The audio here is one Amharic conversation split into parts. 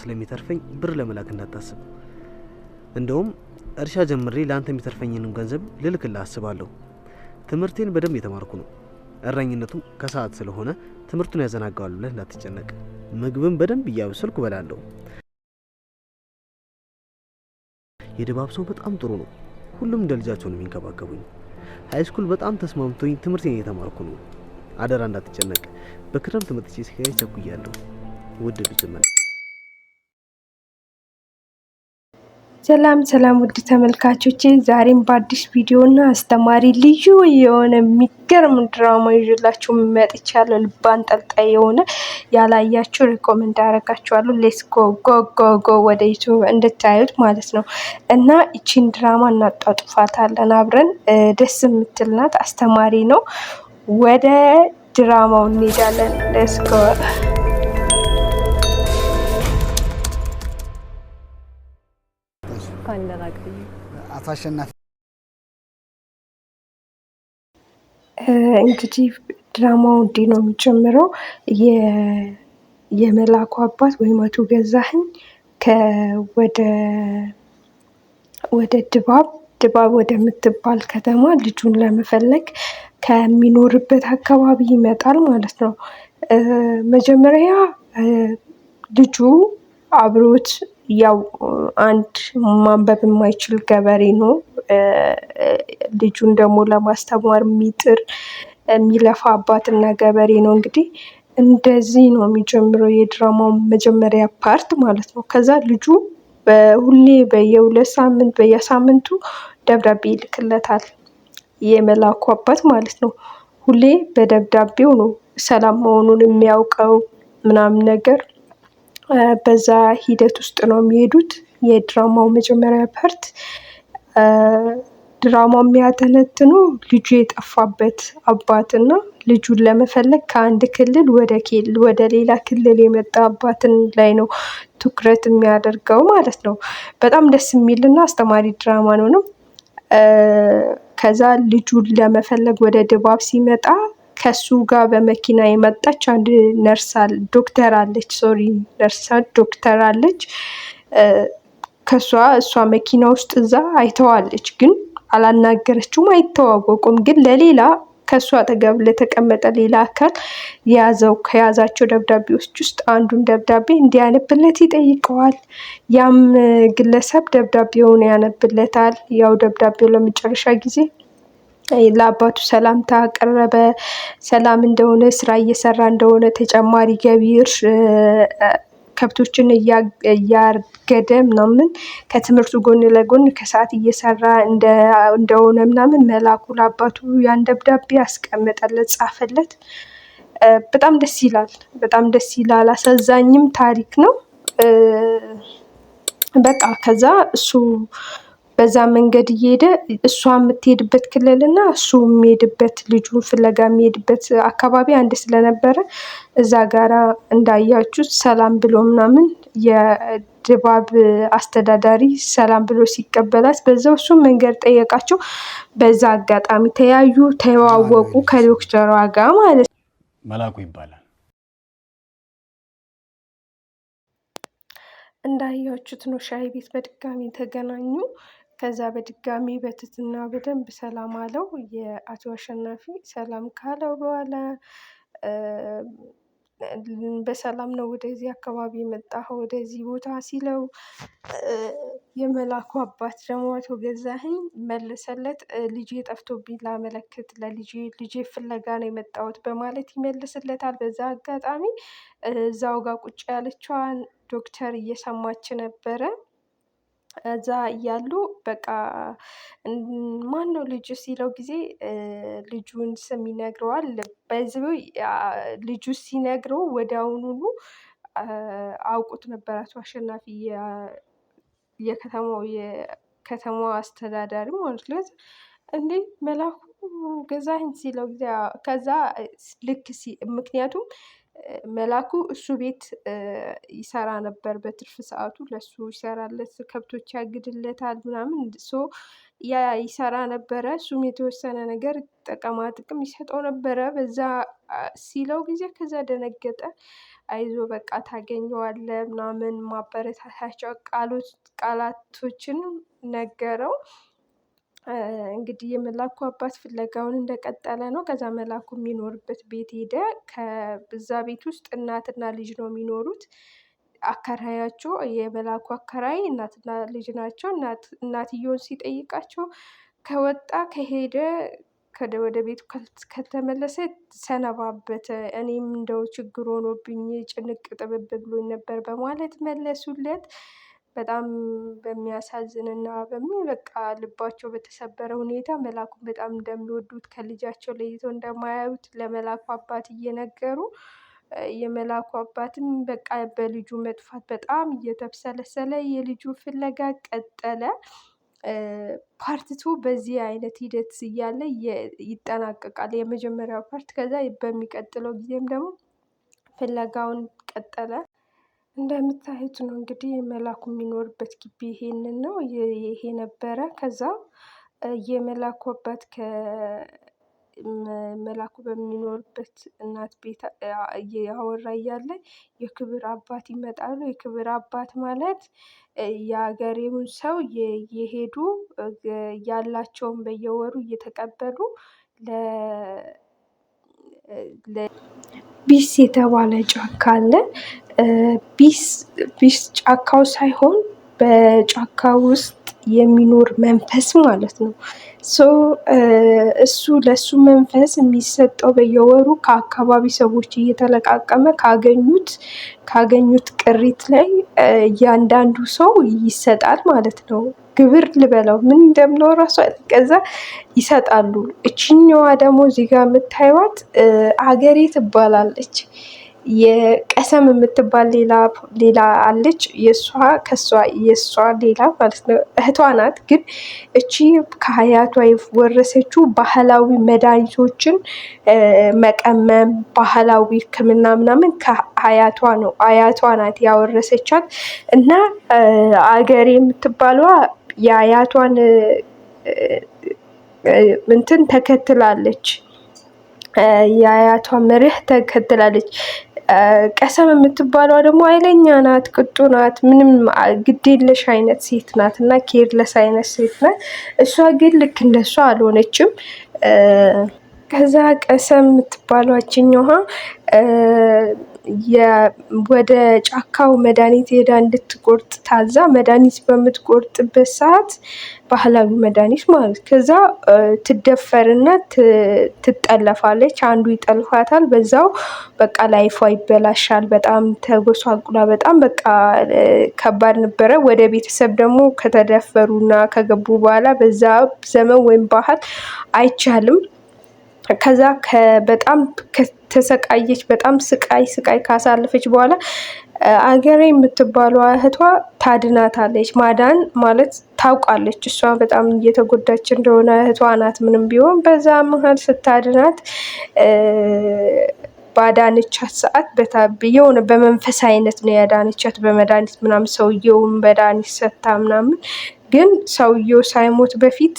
ስለሚተርፈኝ ብር ለመላክ እንዳታስብ። እንደውም እርሻ ጀምሬ ለአንተ የሚተርፈኝንም ገንዘብ ልልክልህ አስባለሁ። ትምህርቴን በደንብ የተማርኩ ነው። እረኝነቱም ከሰዓት ስለሆነ ትምህርቱን ያዘናጋዋል ብለህ እንዳትጨነቅ። ምግብን በደንብ እያበሰልኩ እበላለሁ። የድባብ ሰው በጣም ጥሩ ነው። ሁሉም እንደ ልጃቸው ነው የሚንከባከቡኝ። High school በጣም ተስማምቶኝ ትምህርቴን እየተማርኩ ነው። አደራ እንዳትጨነቅ። በክረምት መጥቼ እስኪያይ ቸኩያለሁ። ውድ ልጅ። ሰላም ሰላም ውድ ተመልካቾቼ፣ ዛሬም በአዲስ ቪዲዮ እና አስተማሪ ልዩ የሆነ የሚገርም ድራማ ይዤላችሁ መጥቻለሁ። ልብ አንጠልጣይ የሆነ ያላያችሁ recommend አደርጋችኋለሁ። Let's go go go go ወደ ዩቲዩብ እንድታዩት ማለት ነው። እና ይቺን ድራማ እናጧጡፋታለን አብረን። ደስ የምትል ናት፣ አስተማሪ ነው። ወደ ድራማው እንሄዳለን። Let's go። አቶ አሸናፊ። እንግዲህ ድራማው እንዲህ ነው የሚጀምረው። የመላኩ አባት ወይም አቶ ገዛኸኝ ወደ ድባብ ወደምትባል ከተማ ልጁን ለመፈለግ ከሚኖርበት አካባቢ ይመጣል ማለት ነው። መጀመሪያ ልጁ አብሮት ያው አንድ ማንበብ የማይችል ገበሬ ነው። ልጁን ደግሞ ለማስተማር የሚጥር የሚለፋ አባትና ገበሬ ነው። እንግዲህ እንደዚህ ነው የሚጀምረው የድራማው መጀመሪያ part ማለት ነው። ከዛ ልጁ ሁሌ በየ2 ሳምንት በየሳምንቱ ደብዳቤ ይልክለታል። የመላኩ አባት ማለት ነው። ሁሌ በደብዳቤው ነው ሰላም መሆኑን የሚያውቀው ምናምን ነገር። በዛ ሂደት ውስጥ ነው የሚሄዱት። የድራማው መጀመሪያ part ድራማው የሚያጠነጥኑ ልጁ የጠፋበት አባትና ልጁን ለመፈለግ ከአንድ ክልል ወደ ሌላ ክልል የመጣ አባትን ላይ ነው ትኩረት የሚያደርገው ማለት ነው። በጣም ደስ የሚልና አስተማሪ ድራማ ነው። ከዛ ልጁን ለመፈለግ ወደ ድባብ ሲመጣ ከሱ ጋር በመኪና የመጣች አንድ ነርስ ዶክተር አለች። Sorry፣ ነርስ ዶክተር አለች። ከሷ እሷ መኪና ውስጥ እዛ አይተዋለች፣ ግን አላናገረችውም፣ አይተዋወቁም። ግን ለሌላ ከእሱ አጠገብ ለተቀመጠ ሌላ አካል የያዘው ከያዛቸው ደብዳቤዎች ውስጥ አንዱን ደብዳቤ እንዲያነብለት ይጠይቀዋል። ያም ግለሰብ ደብዳቤውን ያነብለታል። ያው ደብዳቤው ለመጨረሻ ጊዜ ለአባቱ ሰላምታ አቀረበ። ሰላም እንደሆነ፣ ስራ እየሰራ እንደሆነ፣ ተጨማሪ ገቢ ከብቶችን እያገደ ምናምን ከትምህርቱ ጎን ለጎን ከሰዓት እየሰራ እንደሆነ ምናምን መላኩ ለአባቱ ያን ደብዳቤ አስቀመጠለት፣ ጻፈለት። በጣም ደስ ይላል። በጣም ደስ ይላል። አሳዛኝም ታሪክ ነው። በቃ ከዛ እሱ በዛ መንገድ እየሄደ እሷ የምትሄድበት ክልል እና እሱ የሚሄድበት ልጁን ፍለጋ የሚሄድበት አካባቢ አንድ ስለነበረ እዛ ጋራ እንዳያችሁት ሰላም ብሎ ምናምን የድባብ አስተዳዳሪ ሰላም ብሎ ሲቀበላት በዛው እሱ መንገድ ጠየቃቸው። በዛ አጋጣሚ ተያዩ፣ ተዋወቁ ከዶክተሯ ጋር ማለት ነው። መላኩ ይባላል። እንዳያችሁት ነው። ሻይ ቤት በድጋሚ ተገናኙ። ከዛ በድጋሚ በትህትና በደንብ ሰላም አለው። የአቶ አሸናፊ ሰላም ካለው በኋላ በሰላም ነው ወደዚህ አካባቢ የመጣኸው ወደዚህ ቦታ ሲለው፣ የመላኩ አባት ደግሞ አቶ ገዛኸኝ መለሰለት። ልጄ ጠፍቶብኝ ላመለክት ለልጄ ልጄ ፍለጋ ነው የመጣሁት በማለት ይመልስለታል። በዛ አጋጣሚ እዛው ጋር ቁጭ ያለችዋን ዶክተር እየሰማች ነበረ። እዛ እያሉ በቃ ማን ነው ልጁ ሲለው ጊዜ ልጁን ስም ይነግረዋል። በዚህ ልጁ ሲነግረው ወዲያውኑኑ አውቁት ነበር አቶ አሸናፊ የከተማው አስተዳዳሪ ማለት ነው። እንዴ መላኩ ገዛኸኝ ሲለው ጊዜ ከዛ ልክ ምክንያቱም መላኩ እሱ ቤት ይሰራ ነበር። በትርፍ ሰዓቱ ለሱ ይሰራለት፣ ከብቶች ያግድለታል ምናምን so ያ ይሰራ ነበረ። እሱም የተወሰነ ነገር ጥቅማ ጥቅም ይሰጠው ነበረ። በዛ ሲለው ጊዜ ከዛ ደነገጠ። አይዞ በቃ ታገኘዋለህ ምናምን ማበረታታቸው ቃላቶችን ነገረው። እንግዲህ የመላኩ አባት ፍለጋውን እንደቀጠለ ነው። ከዛ መላኩ የሚኖርበት ቤት ሄደ። ከዛ ቤት ውስጥ እናትና ልጅ ነው የሚኖሩት። አከራያቸው የመላኩ አከራይ እናትና ልጅ ናቸው። እናትየውን ሲጠይቃቸው ከወጣ ከሄደ ወደ ቤቱ ከተመለሰ ሰነባበተ። እኔም እንደው ችግር ሆኖብኝ ጭንቅ ጥብብ ብሎኝ ነበር በማለት መለሱለት። በጣም በሚያሳዝንና በቃ ልባቸው በተሰበረ ሁኔታ መላኩን በጣም እንደሚወዱት ከልጃቸው ለይተው እንደማያዩት ለመላኩ አባት እየነገሩ፣ የመላኩ አባትም በቃ በልጁ መጥፋት በጣም እየተብሰለሰለ የልጁ ፍለጋ ቀጠለ። Part two በዚህ አይነት ሂደት እያለ ይጠናቀቃል የመጀመሪያው part። ከዛ በሚቀጥለው ጊዜም ደግሞ ፍለጋውን ቀጠለ። እንደምታዩት ነው እንግዲህ የመላኩ የሚኖርበት ግቢ ይሄንን ነው፣ ይሄ ነበረ። ከዛ የመላኩ አባት ከመላኩ በሚኖርበት እናት ቤት እያወራ እያለ የክብር አባት ይመጣሉ። የክብር አባት ማለት የሀገሬውን ሰው እየሄዱ ያላቸውን በየወሩ እየተቀበሉ ቢስ የተባለ ጫካ አለ። ቢስ ቢስ ጫካው ሳይሆን በጫካ ውስጥ የሚኖር መንፈስ ማለት ነው። So እሱ ለሱ መንፈስ የሚሰጠው በየወሩ ከአካባቢ ሰዎች እየተለቃቀመ ካገኙት ቅሪት ላይ እያንዳንዱ ሰው ይሰጣል ማለት ነው። ግብር ልበለው ምን እንደምለው ራሱ፣ ከዛ ይሰጣሉ። እችኛዋ ደግሞ እዚህ ጋር የምታዩት አገሬ ትባላለች። የቀሰም የምትባል ሌላ አለች። የእሷ ከሷ የእሷ ሌላ ማለት ነው፣ እህቷ ናት። ግን እቺ ከአያቷ የወረሰችው ባህላዊ መድኃኒቶችን መቀመም፣ ባህላዊ ሕክምና ምናምን ከአያቷ ነው። አያቷ ናት ያወረሰቻት እና አገሬ የምትባለዋ የአያቷን እንትን ተከትላለች። የአያቷ መርህ ተከትላለች። ቀሰም የምትባለዋ ደግሞ ኃይለኛ ናት፣ ቁጡ ናት፣ ምንም ግዴለሽ አይነት ሴት ናት እና careless አይነት ሴት ናት። እሷ ግን ልክ እንደሷ አልሆነችም። ከዛ ቀሰም የምትባለው አችኛዋ ወደ ጫካው መድኃኒት ሄዳ እንድትቆርጥ ታዛ መድኃኒት በምትቆርጥበት ሰዓት፣ ባህላዊ መድኃኒት ማለት፣ ከዛ ትደፈርና ትጠለፋለች። አንዱ ይጠልፋታል። በዛው በቃ life ዋ ይበላሻል። በጣም ተጎሳቁላ በጣም በቃ ከባድ ነበረ። ወደ ቤተሰብ ደግሞ ከተደፈሩና ከገቡ በኋላ በዛ ዘመን ወይም ባህል አይቻልም። ከዛ በጣም ከተሰቃየች፣ በጣም ስቃይ ስቃይ ካሳለፈች በኋላ አገሬ የምትባለው እህቷ ታድናታለች። ማዳን ማለት ታውቃለች፣ እሷ በጣም እየተጎዳች እንደሆነ፣ እህቷ ናት ምንም ቢሆን። በዛ መሀል ስታድናት፣ ባዳነቻት ሰዓት የሆነ በመንፈስ አይነት ነው ያዳነቻት፣ በመድኃኒት ምናምን፣ ሰውየውን መድኃኒት ሰታ ምናምን። ግን ሰውየው ሳይሞት በፊት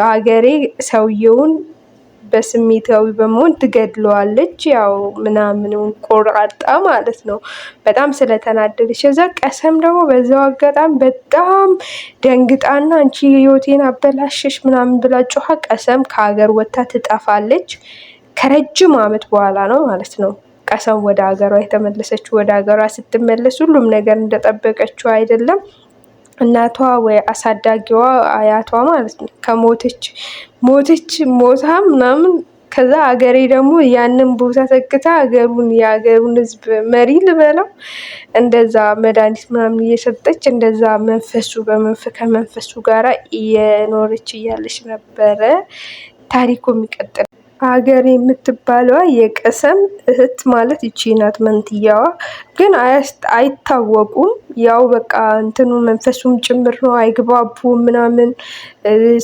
አገሬ ሰውየውን በስሜታዊ በመሆን ትገድለዋለች። ያው ምናምን ቆራጣ ማለት ነው። በጣም ስለተናደደች። ከዛ ቀሰም ደግሞ በዛው አጋጣሚ በጣም ደንግጣና አንቺ ህይወቴን አበላሸሽ ምናምን ብላ ጮኻ ቀሰም ከሀገር ወጥታ ትጠፋለች። ከረጅም ዓመት በኋላ ነው ማለት ነው ቀሰም ወደ ሀገሯ የተመለሰችው። ወደ ሀገሯ ስትመለስ ሁሉም ነገር እንደጠበቀችው አይደለም። እናቷ ወይ አሳዳጊዋ አያቷ ማለት ነው ከሞተች ሞተች ሞታ ምናምን፣ ከዛ አገሬ ደግሞ ያንን ቦታ ተክታ ሀገሩን የሀገሩን ህዝብ መሪ ልበለው እንደዛ መድኃኒት ምናምን እየሰጠች እንደዛ መንፈሱ ከመንፈሱ ጋራ እየኖረች እያለች ነበረ ታሪኩ የሚቀጥል። ሀገር የምትባለዋ የቀሰም እህት ማለት ይቺ ናት። መንትያዋ ግን አይታወቁም። ያው በቃ እንትኑ መንፈሱም ጭምር ነው። አይግባቡም ምናምን።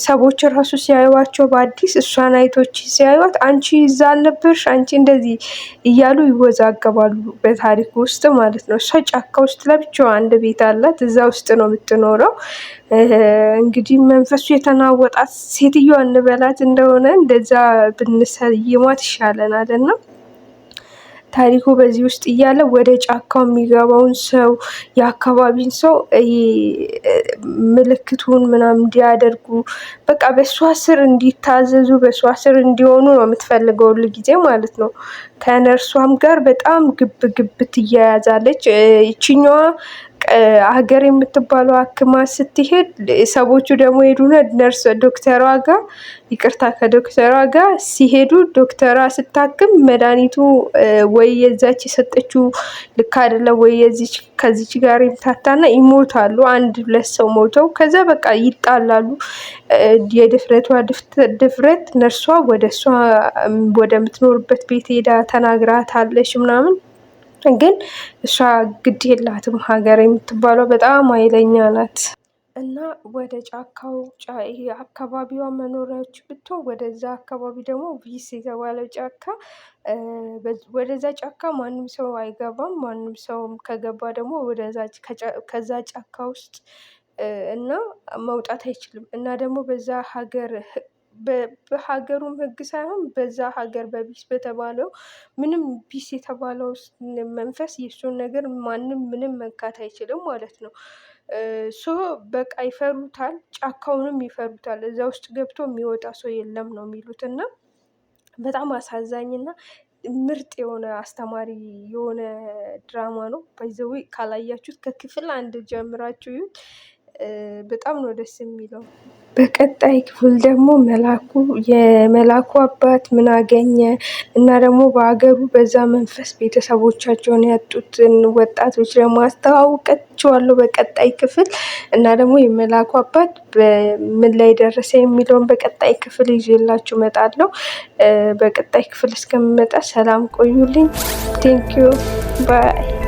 ሰዎች ራሱ ሲያዩዋቸው በአዲስ እሷን አይቶች ሲያዩዋት አንቺ እዛ አልነበርሽ፣ አንቺ እንደዚህ እያሉ ይወዛገባሉ። በታሪኩ ውስጥ ማለት ነው። እሷ ጫካ ውስጥ ለብቻዋ አንድ ቤት አላት። እዛ ውስጥ ነው የምትኖረው። እንግዲህ መንፈሱ የተናወጣት ሴትዮዋ እንበላት እንደሆነ እንደዛ ብንሰይሟት ይሻለናል እና ታሪኩ በዚህ ውስጥ እያለ ወደ ጫካው የሚገባውን ሰው፣ የአካባቢን ሰው ምልክቱን ምናምን እንዲያደርጉ፣ በቃ በእሷ ስር እንዲታዘዙ፣ በእሷ ስር እንዲሆኑ ነው የምትፈልገው ሁል ጊዜ ማለት ነው። ከነርሷም ጋር በጣም ግብ ግብ ትያያዛለች። ይችኛዋ ሀገር የምትባለው አክማ ስትሄድ ሰዎቹ ደግሞ ሄዱና ነርስ ዶክተሯ ጋር፣ ይቅርታ፣ ከዶክተሯ ጋር ሲሄዱ ዶክተሯ ስታክም መድኃኒቱ ወይ የዛች የሰጠችው ልክ አይደለም ወይ የዚች ከዚች ጋር ይምታታና ይሞታሉ። አንድ ሁለት ሰው ሞተው ከዛ በቃ ይጣላሉ። የድፍረቷ ድፍረት፣ ነርሷ ወደ እሷ ወደምትኖርበት ቤት ሄዳ ተናግራታለች ምናምን፣ ግን እሷ ግድ የላትም። ሀገር የምትባለው በጣም ኃይለኛ ናት። እና ወደ ጫካው ይሄ አካባቢዋ መኖሪያዎች ብትሆን ወደዛ አካባቢ ደግሞ ቪስ የተባለው ጫካ፣ ወደዛ ጫካ ማንም ሰው አይገባም። ማንም ሰው ከገባ ደግሞ ወደዛ ከዛ ጫካ ውስጥ እና መውጣት አይችልም። እና ደግሞ በዛ ሀገር፣ በሀገሩም ሕግ ሳይሆን በዛ ሀገር በቢስ በተባለው ምንም ቢስ የተባለው መንፈስ የእሱን ነገር ማንም ምንም መንካት አይችልም ማለት ነው። So በቃ ይፈሩታል፣ ጫካውንም ይፈሩታል። እዛ ውስጥ ገብቶ የሚወጣ ሰው የለም ነው የሚሉት። እና በጣም አሳዛኝና ምርጥ የሆነ አስተማሪ የሆነ ድራማ ነው። By the way ካላያችሁት ከክፍል 1 ጀምራችሁ እዩት። በጣም ነው ደስ የሚለው። በቀጣይ ክፍል ደግሞ መላኩ፣ የመላኩ አባት ምን አገኘ እና ደግሞ በሀገሩ በዛ መንፈስ ቤተሰቦቻቸውን ያጡትን ወጣቶች ደግሞ አስተዋውቃችኋለሁ በቀጣይ ክፍል። እና ደግሞ የመላኩ አባት በምን ላይ ደረሰ የሚለውን በቀጣይ ክፍል ይዤላችሁ እመጣለሁ። በቀጣይ ክፍል እስከምመጣ ሰላም ቆዩልኝ። Thank you, bye.